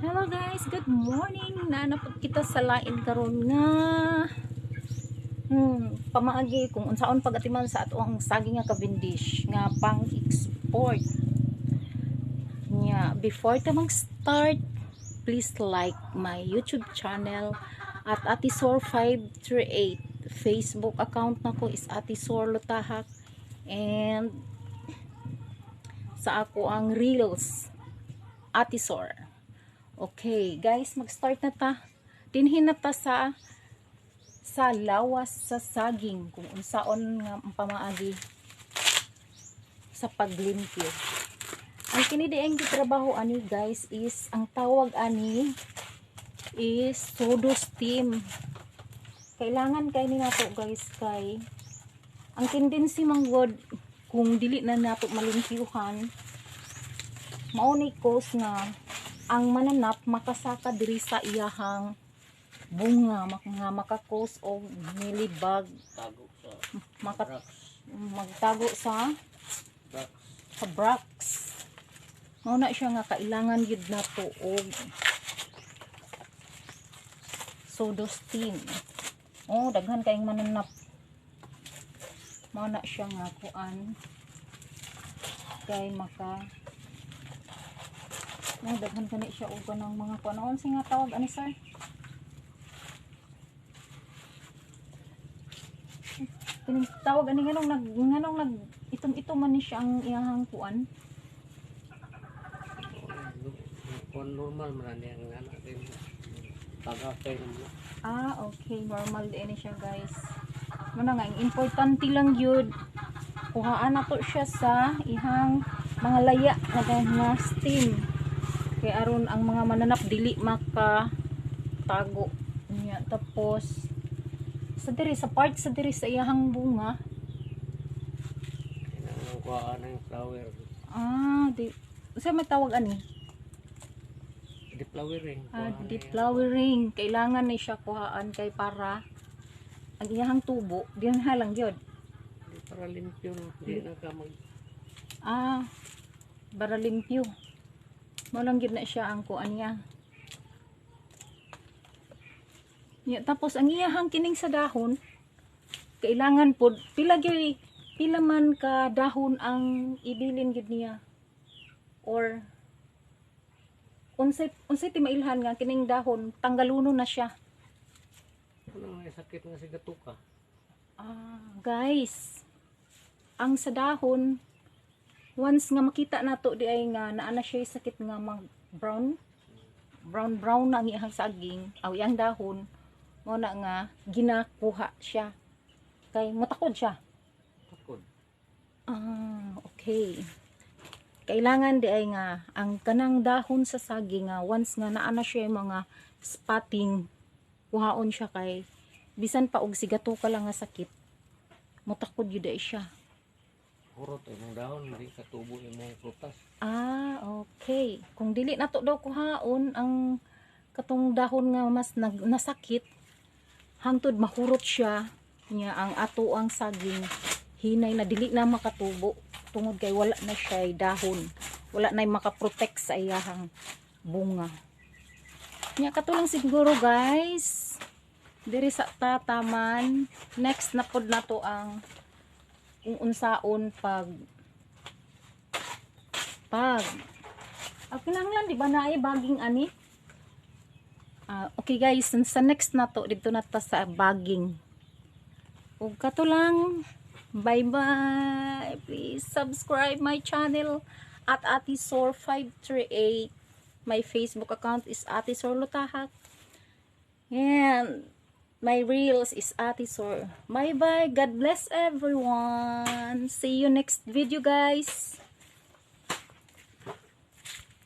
Hello guys, good morning. Naa na pud kita sa lain karon nga pamaagi kung unsaon pagatiman sa ato ang saging nga Cavendish nga pang-export. Nya, before ta mag-start, please like my YouTube channel at Atisor538. Facebook account nako is Atisor Lutahak and sa ako ang Reels, Atisor. Okay, guys, mag-start na ta. Dinhi na ta sa lawas sa saging kung unsaon nga ang pamaagi sa paglimpyo. Ang kini di ang gitrabaho ani, guys, is ang tawag ani is sodo steam. Kailangan kay ni nato, guys, kay ang tendency manggod kung dili na nato malimpyuhan, mao ni cause nga ang mananap makasaka diri sa iyahang bunga nga maka-cause og mealybug. Tago sa maka, rocks. Magtago sa Rocks. Sa bracts. Mao na siya nga kailangan gyud nato og sodo steam. Oh, daghan kayong mananap. Mao na siya nga kuan kay maka. Oh, daghan kani siya og kanang mga kuan. Unsa nga tawag ani, sir? Kining tawag ani, nganong nag itom-itom man ni siya ang iyahang kuan? Kung normal man na ang anak din. Taga kay mo. Ah, okay. Normal din ni siya, guys. Muna nga, ang importante lang yun, kuhaan na to siya sa ihang mga laya nga nga steam. Kaya aron ang mga mananap dili maka tago niya. Tapos, sa diri, sa part sa diri sa iyahang bunga, Kailangan kuhaan ng flower. Ah, di, sa may tawag ani? Deflowering. Ah, deflowering. Kailangan ni siya kuhaan kay para ang iyahang tubo, diyan halang yun. Di para limpyo. Di na ka mag Ah, para limpyo. Mao lang gyud na siya ang kuan niya. Ya, tapos ang iyahang kining sa dahon, kailangan pod pila gyud, pila man ka dahon ang ibilin gyud niya or unsay timailhan nga kining dahon tanggaluno na siya? Ano may sakit nga sigatoka. Ah, guys, ang sa dahon, once nga makita nato di ay nga naa na siya sakit nga mag brown, brown brown na ang iyang saging, aw iyang dahon, mo na nga ginakuha siya. Kay mutakod siya. Takod. Ah, okay. Kailangan di ay nga ang kanang dahon sa saging nga once nga naa na siya yung mga spotting, kuhaon siya kay bisan pa og sigatoka lang nga sakit, mutakod yun ay siya. Hurot imong dahon, di ka tubo imong prutas. Ah, okay. Kung dili nato daw kuhaon ang katong dahon nga mas nasakit, hangtod mahurot siya niya, ang ato ang saging hinay na dili na makatubo tungod kay wala na siya dahon. Wala na makaprotect sa iyahang bunga. Nya kato lang siguro, guys. Diri sa tataman. Next na pod nato ang kung unsaon pag ah, kinahanglan di ba na ay bagging ani? Ah, okay guys, sa next na to dito na ta sa bagging. Ug kato lang. Bye bye. Please subscribe my channel at Atisor538. My Facebook account is Atisor Lutahak. And my Reels is Atisor. Bye bye. God bless everyone. See you next video, guys.